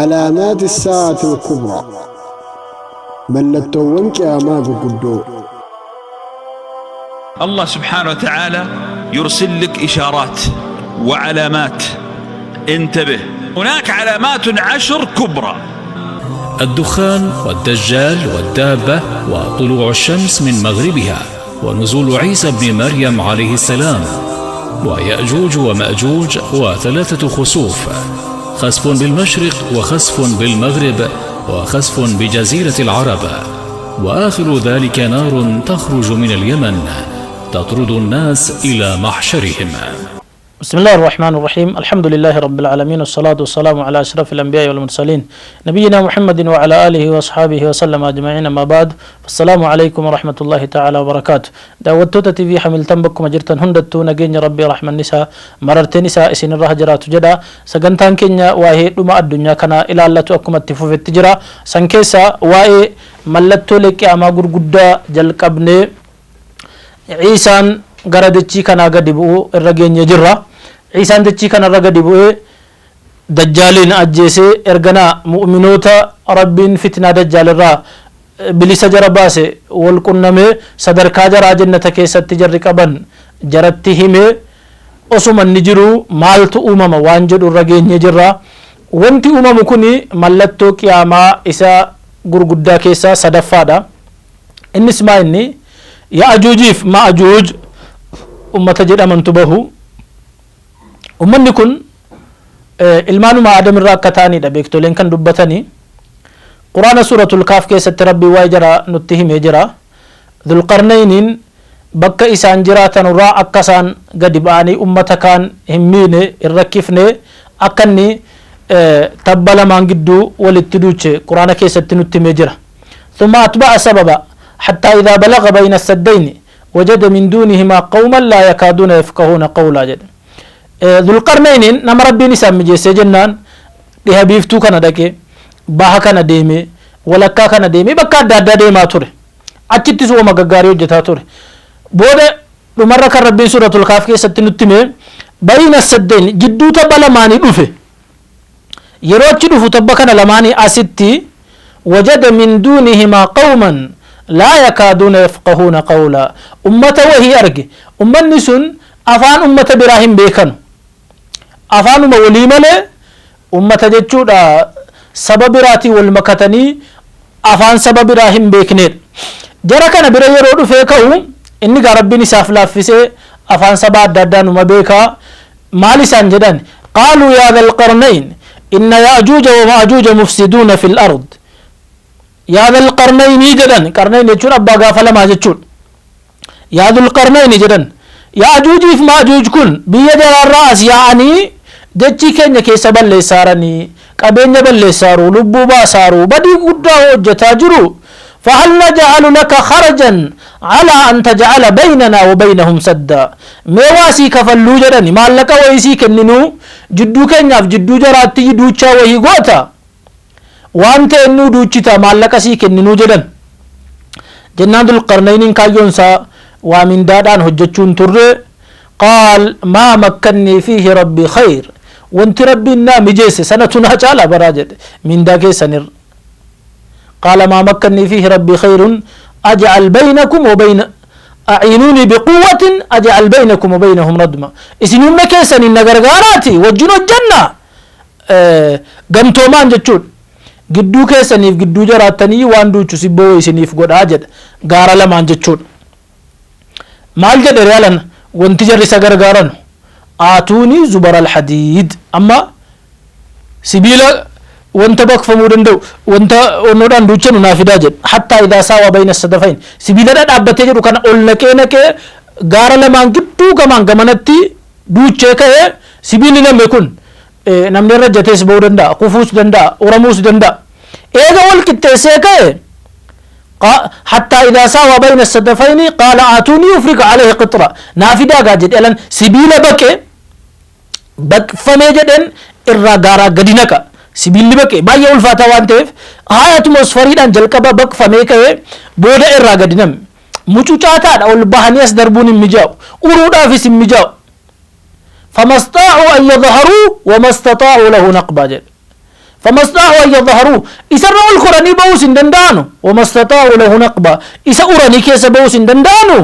علامات الساعة الكبرى mallattoowwan qiyaamaa gurguddoo. الله سبحانه وتعالى يرسل لك إشارات وعلامات، انتبه، هناك علامات 10 كبرى: الدخان والدجال والدابة وطلوع الشمس من مغربها ونزول عيسى بن مريم عليه السلام ويأجوج ومأجوج وثلاثة خسوف، خسف بالمشرق وخسف بالمغرب وخسف بجزيرة العرب، وآخر ذلك نار تخرج من اليمن تطرد الناس إلى محشرهم. بسم الله الرحمن الرحيم، الحمد لله رب العالمين، والصلاة والسلام على أشرف الأنبياء والمرسلين، نبينا محمد وعلى آله وأصحابه وسلم أجمعين، أما بعد، السلام عليكم ورحمة الله تعالى وبركاته. Daawwattoota TV Hamiltan bakkuma jirtan hundattuu nageenya Rabbii, rahmanni isaa, mararteen isaa isin irra jiraatu jedha. Sagantaan keenya waa'ee dhuma addunyaa kana ilaallatu akkuma itti fufetti jira. San keessa waa'ee mallattoolee qiyaamaa gurguddaa jalqabnee Ciisaan gara dachii kanaa gadi bu'uu irra geenye jirra. Ciisaan dachii kanarra gadi bu'ee Dajjaaliin ajjeesee, erganaa mu'minoota Rabbiin fitnaa Dajjaalirraa bilisa jara baase wal qunnamee, sadarkaa jaraa jannata keessatti jarri qaban jaratti himee, osuma inni jiru maaltu uumama waan jedhu irra geenye jirra. Wanti uumamu kuni mallattoo qiyaamaa isa gurguddaa keessaa sadaffaadha. Innis maa inni? Ya'ajuujiif Ma'ajuuj ummata jedhamantu bahu. Ummanni kun ilmaanuma Aadam irraa akka ta'anidha beektoleen kan dubbatanii. Quraana Suuratul Kaaf keessatti Rabbii waa'ee jara nutti himee jira. Dhulqarnayniin bakka isaan jiraatan irraa akka isaan gadi ba'anii ummata kaan hin miine, hin rakkifne, akka inni tabba lamaan gidduu walitti duuche Quraana keessatti nutti himee jira. ثم أتبع سببا حتى إذا بلغ بين السدين وجد من دونهما قوما لا يكادون يفقهون قولا jedhe. Dhulqarnayniin nama Rabbiin isaan mijeessee jennaan, dhiha biiftuu kana dhaqee, baha kana deemee, walakkaa kana deemee, bakka adda addaa deemaa ture. Achittis uuma gaggaarii hojjetaa ture. Booda dhumarra kan Rabbiin Suuratul Kaaf keessatti nutti hime, بين السدين, jidduu tabba lamaanii dhufe. Yeroo achi dhufu tabba kana lamaanii asitti وجد من دونهما قوما لا يكادون يفقهون قولا, ummata wahii arge. Ummanni sun afaan ummata biraa hin beekanu, afaanuma walii malee. Ummata jechuudha saba biraatii wal makatanii afaan saba biraa hin beeknedha. Jara kana bira yeroo dhufee ka'u, inni gaa Rabbiin isaaf laaffisee afaan saba adda addaa numa beekaa. Maal isaan jedhan? قالوا يا ذا القرنين إن يأجوج ومأجوج مفسدون في الأرض. يا ذا القرنين jedhan. قرنين jechuun abbaa gaafa lamaa jechuun. يا ذا القرنين jedhan, Yaajuujiif Maajuuj kun biyya jaraarraa as yaa'anii dachii keenya keessa balleessaaranii, qabeenya balleessaaru, lubbuu baasaaru, badii guddaa hojjetaa jiru. فهل نجعل لك خرجا على أن تجعل بيننا وبينهم سدا? Mee waasii kafalluu jedhani, maallaqa wayisii kenninuu, jidduu keenyaaf jidduu jaraatti duuchaa wayii goota, waan ta'e nuu duuchita, maallaqa sii kenninuu jedhan. Jennaan Dulqarnayniin kaayyoonsaa waa mindaadhaan hojjechuun turre. قال ما مكني فيه ربي خير, wanti Rabbiin naa mijeesse sanatu naa caala baraa jedhe mindaa keessanirra. قال ما مكني فيه ربي خير، أجعل بينكم وبين أعينوني بقوة أجعل بينكم وبينهم ردما. Isin humna keessaniin na gargaaraati wajjin hojjanna, gamtoomaan jechuun gidduu keessaniif gidduu jaraattanii waan duuchu sibboo isiniif godhaa jedha, gaara lamaan jechuudha. Maal jedhe realan? Wanti jarri isa gargaaran, آتوني زبر الحديد, amma sibiila wanta baqfamuu danda'u, wanta onnoodhaan duuchanu naa fidaa jedhe. حتى إذا ساوى بين الصدفين, sibiila dhaabbatee jedhu kana ol naqee naqee gaara lamaan gidduu gamaan gamanatti duuchee ka'ee. Sibiilli namni kun namni irra jatees ba'uu danda'a, kufuus danda'a, uramuus danda'a. Eega wal qixxeessee ka'e, حتى إذا ساوى بين الصدفين قال آتوني أفرغ عليه قطرا, naa fidaa gaa jedhe. Alan sibiila baqe baqfamee jedhen irraa gaaraa gadi naqa. Sibiilli baqe baay'ee ulfaataa waan ta'eef, haayatuma osfariidhaan jalqaba baqfamee ka'ee booda irraa gadi name. Mucucaataadha, ol bahanii as darbuun hin mijaa'u, uruudhaafis hin mijaa'u. فما استطاعوا أن يظهروه وما استطاعوا له نقبا jedhe. Famastaa'u an yadharuuh, isarra ol koranii ba'uus hin danda'anu. Wamastaxaa'u lahu naqba, isa uranii keessa ba'uus hin danda'anu.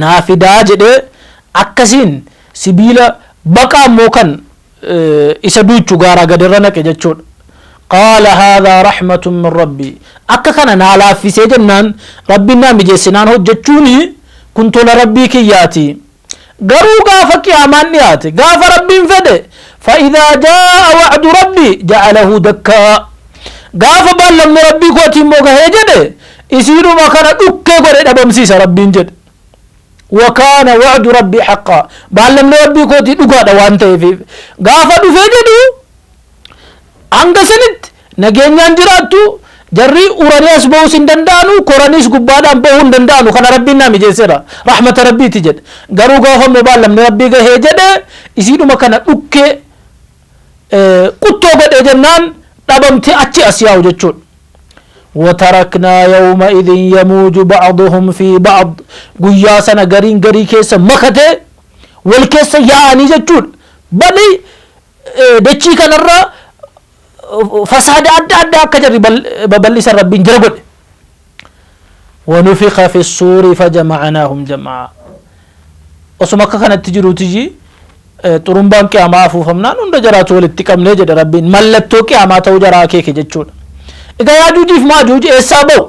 Naa fidaa jedhee akkasiin sibiila baqaa immoo kan isa duuchu gaaraa gadirra naqe jechuudha. Qaala haadhaa rahmatun min rabbii, akka kana naa laaffisee jennaan Rabbiin naa mijeessinaan hojjechuuni kun tola Rabbii kiyyaati. Garuu gaafa qiyaamaan dhiyaate, gaafa Rabbiin fedhe, fa'idhaa jaa'a wa'du rabbii ja'alahu dakkaa, gaafa baallamni Rabbii kootii immoo gahee jedhe isiidhuma kana dhukkee godhe dhabamsiisa Rabbiin jedhe. Wa kaana wa'du rabbii haqqaa, baallamni Rabbii kootii dhugaadha waan ta'eef gaafa dhufee jedhu hanga sanitti nageenyaan jiraattu. Jarri uranii as ba'uus hin danda'anu, koraniis gubbaadhaan ba'uu hin danda'anu. Kana Rabbiin naa mijeesseera, rahmata Rabbiiti jedhe. Garuu gaafa immoo baallamni Rabbii gahee jedhe isiidhuma kana dhukkee quttoo godhee jennaan dhabamtee achi as yaa'u jechuudha. Wataraknaa yawma idin yamuuju ba'duhum fi ba'd, guyyaa sana gariin garii keessa makatee wal keessa yaa'anii jechuudha. Bali dachii kanarra fasaada adda addaa akka jarri babal'isan Rabbiin jara godhe. Wanufiqa fi suuri fajama'anaahum jam'aa. Osuma akka kanatti jiruutiyyi xurumbaan qiyaamaa afuufamnaan hunda jaraatu walitti qabnee jedhe Rabbiin, mallattoo qiyaamaa ta'uu jaraa akeeke jechuudha. Egaa Yaajuujiif Maajuuj eessaa ba'u?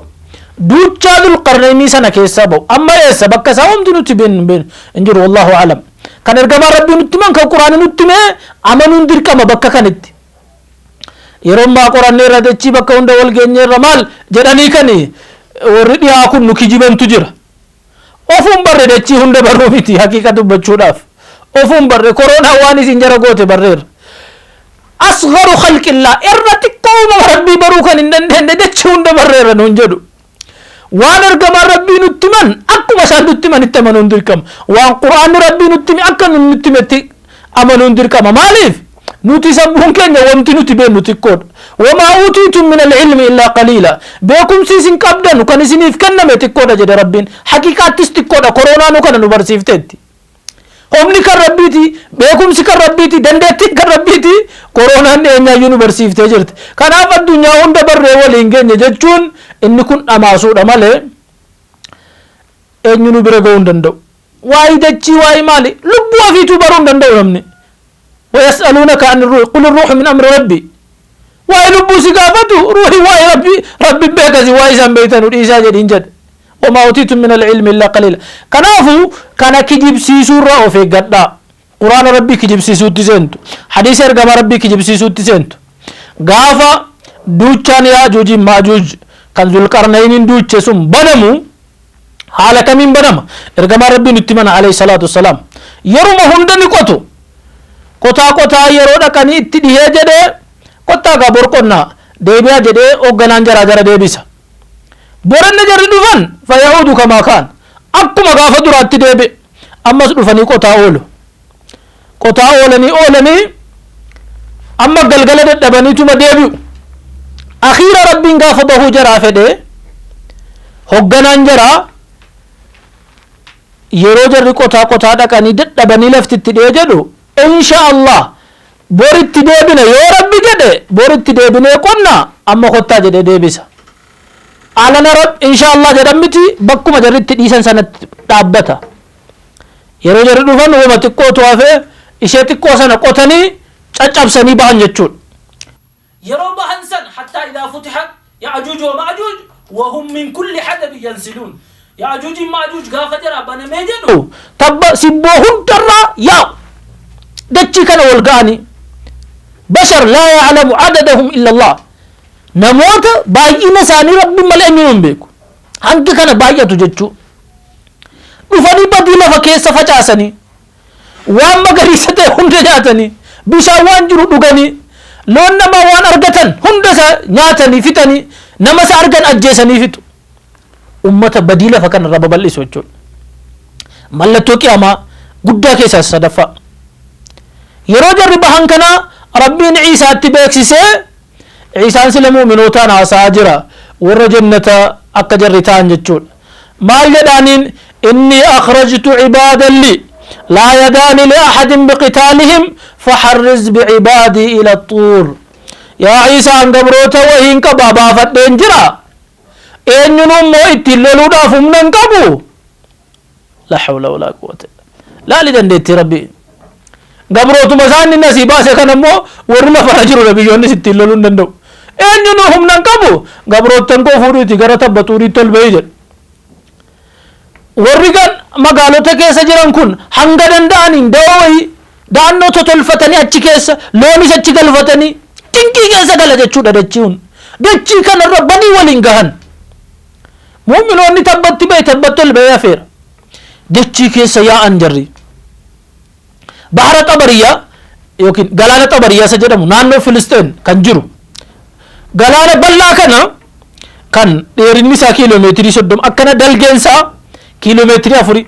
Duuchaa Dulqarneynii sana keessaa ba'u. Amma eessa bakka isaa homti nuti hin jiru, wallahu alam. Kan ergamaan Rabbii nutti himan, kan Quraanni nutti hime amanuun dirqama bakka kanitti. Yeroo ammaa qoranneerra, dachii bakka hunda wal geenyeerra maal jedhanii kan warri dhiyaa kun nu kijibantu jira. Ofuun barre, dachii hunda barruu miti haqiiqa dubbachuudhaaf. Ofuun barre, koronaa waan isin jara goote barreerra. Asgharu khalqillaa, irra xiqqoo uumama Rabbii baruu kan hin dandeenye dachii hunda barreerra nuun jedhu. Waan ergamaan Rabbii nutti himan akkuma isaan nutti himanitti amanuun dirqama. Waan Qur'aanni Rabbii nutti hime akka nutti himetti amanuun dirqama. Maaliif? Nuti sammuun keenya wanti nuti beeknu xiqqoodha. Wamaa uutiitum min al-ilmi illaa qaliila. Beekumsi isin qabdanu kan isiniif kenname xiqqoodha jedhe Rabbiin. Haqiiqaattis xiqqoodha. Koronaanuu kana nu barsiifteetti. Humni kan Rabbiiti, beekumsi kan Rabbiiti, dandeettiin kan Rabbiiti, koronaan dhiyeenyaayyuu nu barsiiftee jirti. Kanaaf addunyaa hunda barree waliin geenye jechuun inni kun dhamaasuudha malee eenyu nu bira ga'uu hin danda'u. Waa'ee dachii, waa'ee maali? Lubbuu ofiituu baruu hin danda'u namni. Wayas'aluunaka ani ruuhi qul ruuhu min amri rabbi. Waa'ee lubbuu si gaafatu, ruuhi waa'ee Rabbi, Rabbi beekasi, waa'ee isaan beektanu dhiisaa jedhiin jedhe. Wamaa utiitum min al-ilmi illaa qaliila. Kanaafu kana kijibsiisuurraa of eeggadhaa. Quraana Rabbii kijibsiisuutti seentu. Hadiisa ergamaa Rabbii kijibsiisuutti seentu. Gaafa duuchaan Yaajuujiin Maajuuj kan Zulqarnayniin duuche sun banamu haala kamiin banama? Ergamaan Rabbii nutti mana alayhi salaatu wassalaam. Yeruma hunda ni qotu. Qotaa qotaa yeroo dhaqanii itti dhihee jedhee, kottaa gaa bor qonnaa deebi'aa jedhee hoogganaan jaraa jara deebisa. Boranna jarri dhufan fayahuudu kamaa kaan, akkuma gaafa duraatti deebi'e. Ammas dhufanii qotaa oolu. Qotaa oolanii oolanii amma galgala dadhabaniituma deebi'u. Akhiira Rabbiin gaafa bahuu jaraa fedhe hogganaan jaraa yeroo jarri qotaa qotaa dhaqanii dadhabanii lafti itti dhi'ee jedhu, insha Allah boritti deebina, yoo Rabbi jedhe boritti deebinee qonna, amma kottaa jedhee deebisa. Alana Rab insha Allah jedhan miti, bakkuma jarri itti dhiisan sanatti dhaabbata. Yeroo jarri dhufan wama xiqqootu hafee ishee xiqqoo sana qotanii caccabsanii bahan jechuudha. Yeroo bahan san hattaa idhaa futihat Ya'juuj wa Ma'juuj wa hum min kulli hadabin yansiluun. Ya'juujiin Ma'juuj gaafa jaraa banamee jedhu tabba sibboo hundarraa yaa'u. Dachii kana wal ga'anii. Bashar laa ya'lamu adadahum illa Allah. Namoota baay'ina isaanii Rabbiin malee eenyuun hin beeku. Hangi kana baay'atu jechuu. Dhufanii badii lafa keessa facaasanii, waan magariisa ta'e hunda nyaatanii, bishaan waan jiru dhuganii, loon namaa waan argatan hunda isaa nyaatanii fixanii, nama isa argan ajjeesanii fixu. Ummata badii lafa kanarra babal'isu jechuudha. Mallattoo qiyaamaa guddaa keessaa isa sadaffaa. Yeroo jarri bahan kana Rabbiin Ciisaatti beeksisee, Ciisaan sila mu'minootaan haasa'aa jira, warra jannata akka jarri ta'an jechuudha. Maal jedhaaniin? Innii akhrajtu cibaadan li laa yadaani li ahadin biqitaalihim faharriz bicibaadii ila xuur. Yaa Ciisaa, an gabroota wahiin qaba, baafadheen jira, eenyuun immoo ittiin loluudhaaf humna hin qabu. La hawla walaa quwwata. Laali dandeettii Rabbii. Gabrootuma isaan inni asii baase kana immoo warri lafarra jiru nabiyyoonnis ittiin loluu hin danda'u. Eenyuun humna hin qabu, gabroottan koo fuudhuuti gara tabba Xuuriitti ol ba'ii jedhe. Warri gan magaalota keessa jiran kun hanga danda'aniin da'oo wayii da'annoo totolfatanii, achi keessa loonis achi galfatanii, cinqii keessa gala jechuudha dachiin. Dachii kanarra badii waliin gahan. Mu'minoonni tabbatti ba'e, tabbatti ol ba'ee hafeera. Dachii keessa yaa'an jarri. Bahara Xabariyaa yookiin galaana Xabariyaa isa jedhamu, naannoo Filisteen kan jiru, galaana bal'aa kana kan dheerinni isaa kiiloomeetirii 30, akkana dalgeen isaa kiiloomeetirii 4,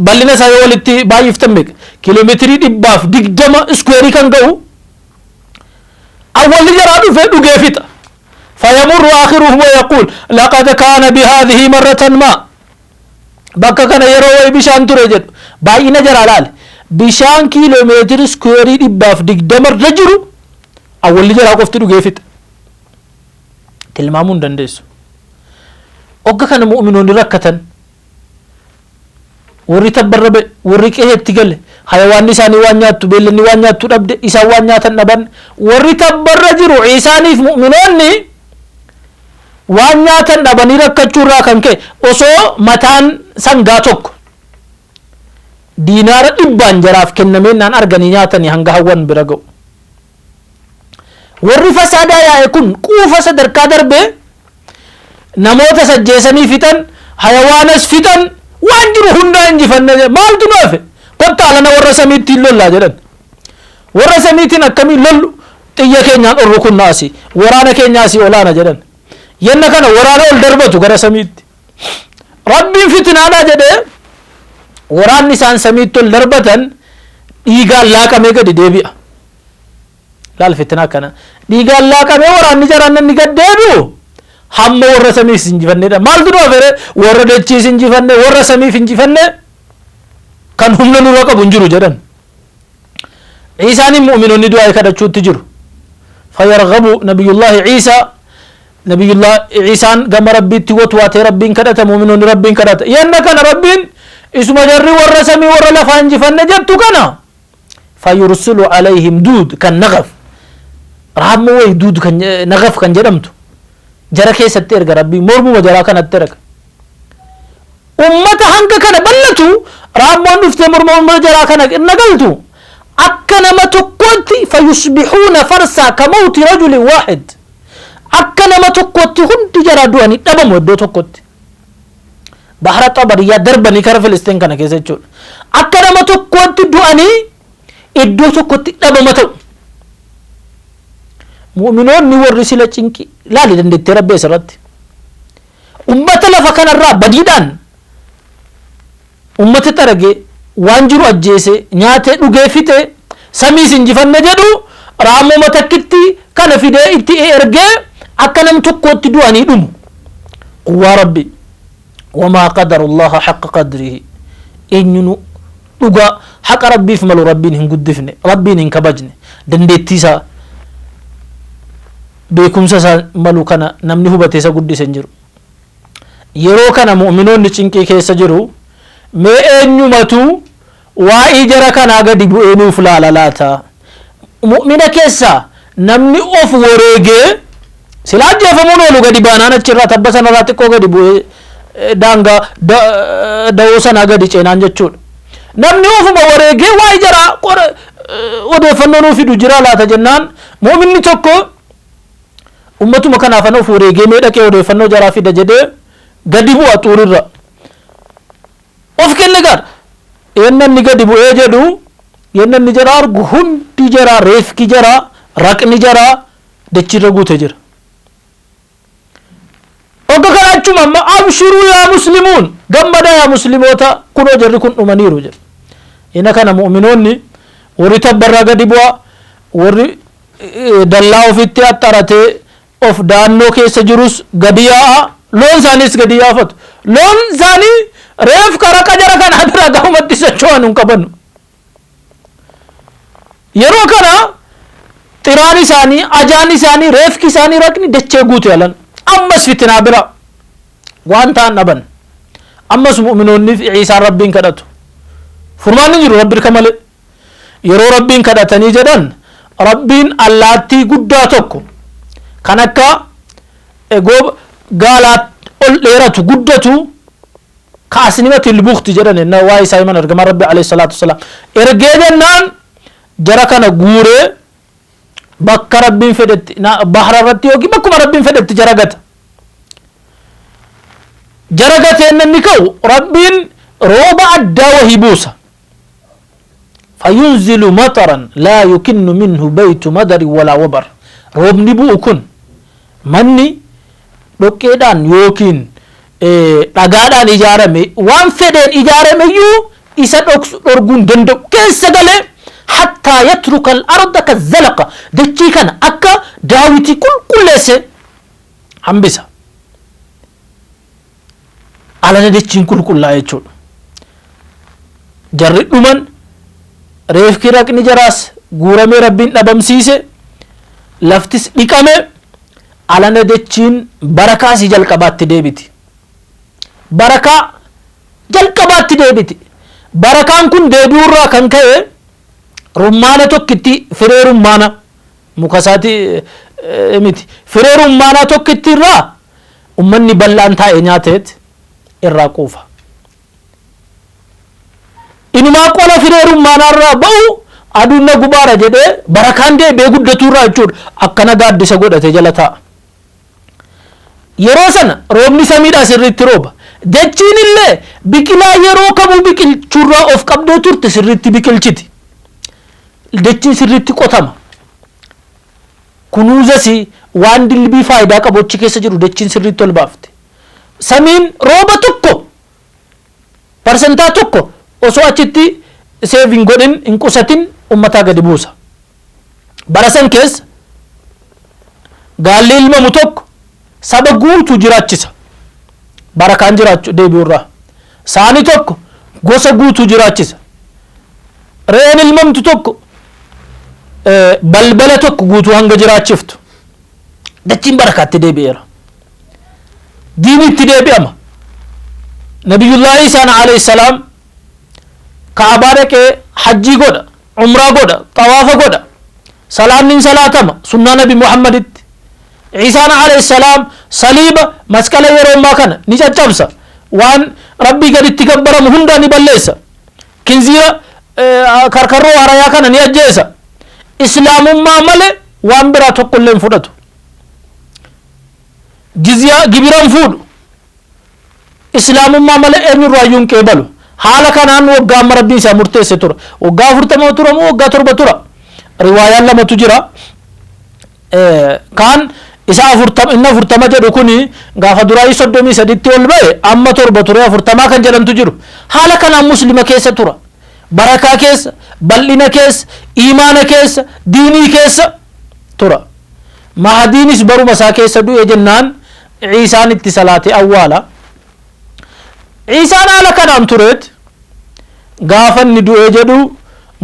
bal'ina isaa yoo walitti baay'iftan meeqa, kiiloomeetirii 120 iskuweerii kan ga'u, awwalli jaraa dhufee dhugee fixa. فيمر آخرهم ويقول لقد كان بهذه مرة ماء. Bakka kana yeroo wayi bishaan ture jedhu. Baay'ina jaraa laale. Bishaan kiiloomeetirii iskuweerii 120 irra jiru awwalli jaraa qofti dhugee fixa. Tilmaamuu hin dandeessu. Ogga kana mu'minoonni rakkatan. Warri tabbarra ba'e, warri qe'eetti gale, hayawaanni isaanii waan nyaattu, beellanni waan nyaattu dhabde, isaan waan nyaatan dhaban. Warri tabbarra jiru Ciisaaniif mu'minoonni waan nyaatan dhabanii rakkachuu irraa kan ka'e, osoo mataan sangaa tokko diinaara 100n jaraaf kennameennaan arganii nyaatanii hanga hawwan bira ga'u. Warri fasaadaa yaa'e kun quufa sadarkaa darbee namoota sajjeesanii fixan, hayawaanas fixan, waan jiru hundaa injifanne, maaltu nu hafe, kottaa alana warra samiittiin lollaa jedhan. Warra samiitiin akkamiin lollu? Xiyya keenyaan ol rukunnaa asii, waraana keenya asii olaana jedhan. Yenna kana waraana ol darbatu gara samiitti. Rabbiin fitinaadhaa jedhee waraanni isaan samiitti ol darbatan dhiigaan laaqamee gadi deebi'a. Laal fitinaa kana. Dhiigaan laaqamee waraanni jaraan inni gad deebi'u hamma warra samiif injifannedha. Maaltu nu hafere? Warra dachiis injifanne, warra samiif injifanne, kan humna nurra qabu hin jiru jedhan. Ciisaan mu'minoonni du'aa kadhachuutti jiru. فيرغب نبي الله عيسى. نبي الله عيسaan gama Rabbiitti watwaatee Rabbiin kadhata, mu'minoonni Rabbiin kadhata. Yenna kana Rabbiin isuma jarri warra samii warra lafaa injifanne jettu kana فيرسل عليهم دود كالنغف. Raammoo wayi دود kan نغف kan jedhamtu jara keessatti erga. Rabbii mormuma jaraa kanatti erga. Ummata hanga kana bal'atu raammoon dhuftee morma ummata jaraa kana irra galtu, akka nama tokkotti فيصبحون فرسى كموت رجل واحد. Akka nama tokkotti hundi jaraa du'anii dhabamu iddoo tokkotti. Bahara Xabariyaa darbanii kara Filistiin kana keessa jechuudha. Akka nama tokkotti du'anii iddoo tokkotti dhabama ta'u. Mu'minoonni warri sila cinqi laali dandeettee Rabbi asirratti. Ummata lafa kanarraa badiidhaan ummata xaragee, waan jiru ajjeese, nyaatee, dhugee fixe, samiis injifanne jedhu, raammoo takkitti kana fidee itti ergee akka nam tokkootti du'anii dhumu. Quwwaa Rabbi. وما قدروا الله حق قدره. Eenyunu dhugaa haqa Rabbiif malu Rabbiin hin guddifne, Rabbiin hin kabajne. Dandeettii isaa, beekumsa isaa malu kana namni hubate isa guddise hin jiru. Yeroo kana mu'minoonni cinqii keessa jiru. Mee eenyumatu waa'ee jara kanaa gadi bu'ee nuuf laala laata? Mu'mina keessaa namni of wareegee, silaa ajjeefamuun oolu, gadi baanaan achirraa tabba sanarraa xiqqoo gadi bu'ee daangaa da'oo sanaa gadi ceenaan jechuudha. Namni ofuma wareegee waa'ee jaraa odeeffannoo nuu fidu jira laata jennaan, mu'minni tokko ummatuma kanaaf ana of wareegee mee dhaqee odeeffannoo jaraa fida jedhee gadi bu'a xuurirra. Of kenne gaar. Yenna inni gadi bu'ee jedhu, yenna inni jara argu, hundi jaraa, reefki jaraa, raqni jaraa dachirra guute jira. Ogga kana achuma amma أبشروا يا مسلمون, gammadaa yaa musliimoota, kunoo jarri kun dhumaniiru jedhe. Ina kana mu'minoonni warri tabbarraa gadi bu'a, warri dallaa ofitti axxaratee of daannoo keessa jirus gadi yaa'a, loon isaaniis gadi yaafatu. Loon isaanii reefka raqa jara kanaa bira gahumatti socho'an hin qabannu. Yeroo kana Xiraan isaanii, ajaan isaanii, reefki isaanii raqni dachee guute alan. Ammas fitinaa bira waan ta'an dhaban. Ammas mu'minoonni fi Iisaan Rabbiin kadhatu. Furmaanni hin jiru Rabbi irka malee. Yeroo Rabbiin kadhatanii jedhan Rabbiin allaattii guddaa tokko kan akka gooba gaalaa ol dheeratu guddatu ka asnimatil bukti jedhan enna waa'ee isaa himan ergamaan Rabbi alayhi salaatu wassalaam ergee jennaan jara kana guuree bakka Rabbiin fedhetti bahra irratti yookiin bakkuma Rabbiin fedhetti jara gata. Jara gatee inni ka'u Rabbiin rooba addaa wahii buusa. Fayunzilu maxaran laa yukinnu minhu baytu madarin walaa wabar. Roobni bu'u kun manni dhoqqeedhaan yookiin dhagaadhaan ijaarame waan fedheen ijaarame iyyuu isa dhoksu dhorguu hin danda'u. Keessa galee hattaa yatruka al-arda kazzalaqa dachii kana akka daawitii qulqulleesse hambisa. Alana dachiin qulqullaa'a jechuudha. Jarri dhuman reefki raqni jaraas guuramee Rabbiin dhabamsiise laftis dhiqame alana dachiin barakaa isii jalqabaatti deebiti. Barakaa jalqabaatti deebiti. Barakaan kun deebi'uurraa kan ka'e rummaana tokkitti firee rummaana muka isaati miti firee rummaanaa tokkitti irraa Ummanni bal'aan taa'ee nyaateet irraa quufa. Inumaa qola firee rummaanaa irraa ba'u aduun na gubaara jedhee barakaan deebi'ee guddatuu irraa jechuudha. Akkana gaaddisa godhatee jala taa'a. Yeroo sana roobni samiidhaa sirriitti rooba. Dachiin illee biqilaa yeroo kamuu biqilchuurraa of qabdee turte sirriitti biqilchiti. Dachiin sirriitti qotama. Kunuuzasi waan dilbii faayidaa qabu achi keessa jiru dachiin sirriitti ol baafte. Samiin rooba tokko parsantaa tokko osoo achitti save hin godhin hin qusatin ummataa gadi buusa. Bara san keessa gaalli ilmamu tokko saba guutuu jiraachisa. Barakaan jiraachu deebi'urraa. Saani tokko gosa guutuu jiraachisa. Re'een ilmamtu tokko balbala tokko guutuu hanga jiraachiftu. Dachiin barakaatti deebi'eera. Diinitti deebi'ama. Nabiyullaahi Isaan alayhi salaam Ka'abaa dhaqee hajjii godha, umraa godha, xawaafa godha. Salaanni hin salaatama sunnaa Nabi Muhammaditti. Iisaan alayhi salaam saliiba masqala yeroo ammaa kana ni caccabsa. Waan Rabbii gaditti gabbaramu hundaa ni balleessa. Kinziira karkarroo harayaa kana ni ajjeesa. Islaamummaa malee waan biraa tokkollee hin fudhatu. Jizyaa gibira hin fuudhu. Islaamummaa malee eenyurraayyuu hin qeebalu. Haala kanaan waggaa amma Rabbiin isaa murteesse tura. Waggaa 40 tura moo waggaa 7 tura? Riwaayaan lamatu jira. Kaan isa 40 inni 40 jedhu kuni gaafa duraayii 33tti ol ba'e amma 7 ture 40 kan jedhantu jiru. Haala kanaan muslima keessa tura. Barakaa keessa, bal'ina keessa, iimaana keessa, diinii keessa tura. Mahdiinis baruma isaa keessa du'e jennaan Ciisaan itti salaatee awwaala. Ciisaan haala kanaan tureet gaafa inni du'ee jedhu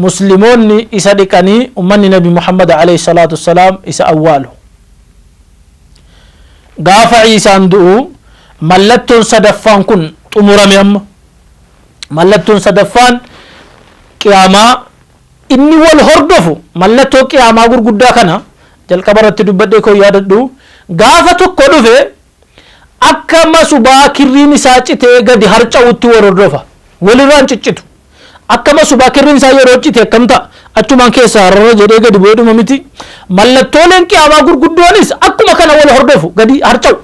muslimoonni isa dhiqanii ummanni Nabi Muhammad alayhi salaatu wassalaam isa awwaalu. Gaafa Ciisaan du'u mallattoon sadaffaan kun xumurame amma. Mallattoon sadaffaan qiyaamaa inni wal hordofu mallattoo qiyaamaa gurguddaa kana jalqaba irratti dubbadhee koo yaadadhu gaafa tokko dhufe akka masubaa kirriin isaa citee gadi harca'utti wal hordofa walirraan ciccitu akka masubaa kirriin isaa yeroo cite akkam ta'a achumaan keessaa hararra jedhee gadi bu'ee dhuma miti mallattooleen qiyaamaa gurguddoonis akkuma kana wal hordofu gadi harca'u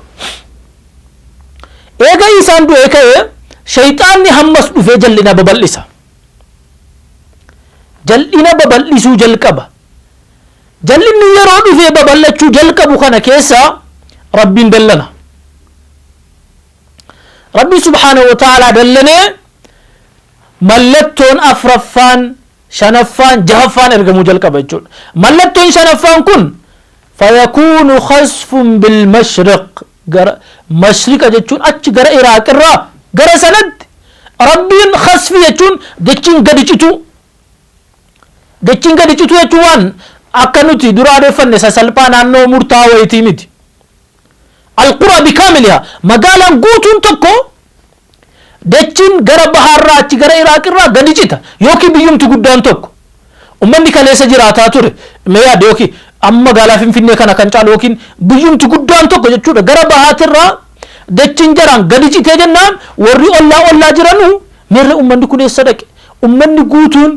eega isaan du'ee ka'e shayxaanni hammas dhufee jal'ina babal'isa Jal'ina babal'isuu jalqaba. Jal'inni yeroo dhufee babal'achuu jalqabu kana keessa Rabbiin dallana. Rabbi subhaanahu wa ta'aalaa dallanee mallattoon afraffaan, shanaffaan, jahaffaan ergamuu jalqaba jechuudha. Mallattoon shanaffaan kun fayakuunu khasfun bil mashriq gara mashriqa jechuun achi gara Iraaq irraa gara sanatti Rabbiin khasfi jechuun dachiin gadi cituu. Dachiin gadi cituu jechuun waan Akka nuti dura adeeffanne sasalphaa naannoo murtaa'aa wayitii miti. Alquraa bikaamiliha, magaalaan guutuun tokko dachiin gara bahaarraa achi gara Iraaqirraa gadi cita, yookiin biyyumti guddaan tokko ummanni kaleessa jiraataa ture mee yaade, yookiin amma magaalaa Finfinnee kana kan caalu, yookiin biyyumti guddaan tokko jechuudha, gara bahaatirraa dachiin jaraan gadi citee jennaan, warri ollaa ollaa jiranu meerre ummanni kun eessa dhaqe? Ummanni guutuun,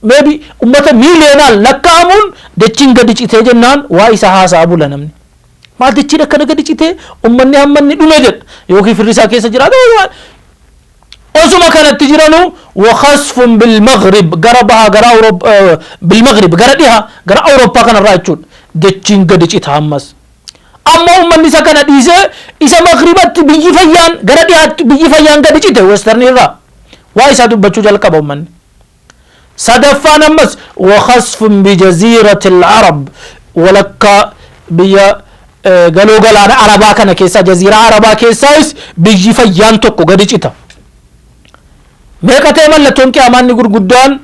maybe ummata miiliyoonaan lakkaa'amuun, dachiin gadi citee jennaan waa isa haasa'a bula namni. Maal dachiin akkana gadi citee, ummanni hammanni dhume jedha, yookiin firri isaa keessa jiraata. Osuma kanatti jiranu, وخسف بالمغرب, gara bahaa, gara بالمغرب, gara dhiha, gara Awurooppaa kanarraa jechuudha, dachiin gadi cita ammas. Amma ummanni isa kana dhiisee isa maghribatti biyyi fayyaan, gara dhihaatti biyyi fayyaan gadi cite, western irraa waa isaa dubbachuu jalqaba ummanni. Sadaffaan ammas وخسف بجزيرة العرب, walakkaa biyya galoo galaana Arabaa kana keessaa, jaziiraa Arabaa keessaayis biyyi fayyaan tokko gadi cita. Meeqa ta'e mallattoon qiyaamaa gurguddaan?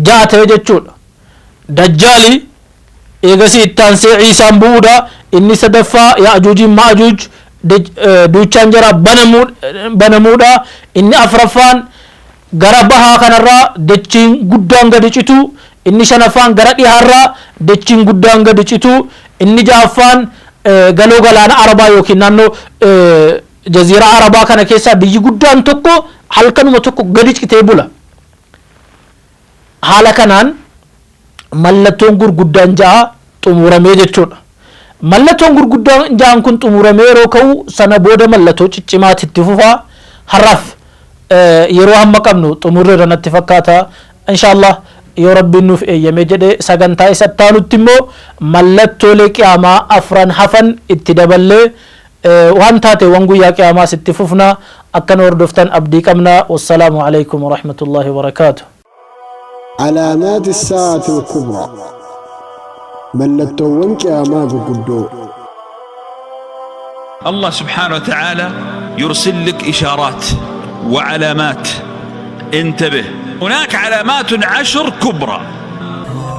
Ja'a ta'e jechuudha. Dajjaali, eegasii ittaansee Ciisaan bu'uudha, inni sadaffaa Yaajuujiin Maajuuj duuchaan jara banamuudha, inni afraffaan gara bahaa kanarraa dachiin guddaan gadi citu, inni shanaffaan gara dhihaarraa dachiin guddaan gadi citu, inni ja'affaan galoo galaana Arabaa yookiin naannoo jaziiraa Arabaa kana keessaa biyyi guddaan tokko halkanuma tokko gadi citee bula. Haala kanaan mallattoon gurguddaan ja'a xumuramee jechuudha. Mallattoon gurguddaan ja'an kun xumuramee yeroo ka'u, sana booda mallattoo ciccimaatti itti fufaa. Har'aaf yeroo hamma qabnu xumurreerra natti fakkaata. Inshaallah, yoo Rabbiin nuuf eeyyamee jedhe, sagantaa isa taanutti immoo mallattoolee qiyaamaa afran hafan itti daballee waan taateewwan guyyaa qiyaamaas itti fufna. Akkana hordoftan abdii qabna. والسلام عليكم ورحمة الله وبركاته. علامات الساعة الكبرى, mallattoowwan qiyaamaa gurguddoo. الله سبحانه وتعالى يرسل لك إشارات وعلامات، انتبه، هناك علامات عشر كبرى.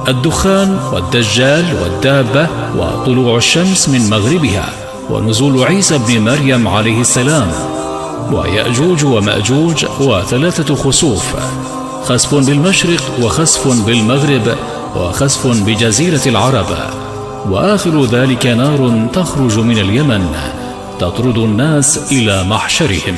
الدخان والدجال والدابة وطلوع الشمس من مغربها ونزول عيسى بن مريم عليه السلام ويأجوج ومأجوج وثلاثة خسوف، خسف بالمشرق وخسف بالمغرب وخسف بجزيرة العرب، وآخر ذلك نار تخرج من اليمن تطرد الناس إلى محشرهم.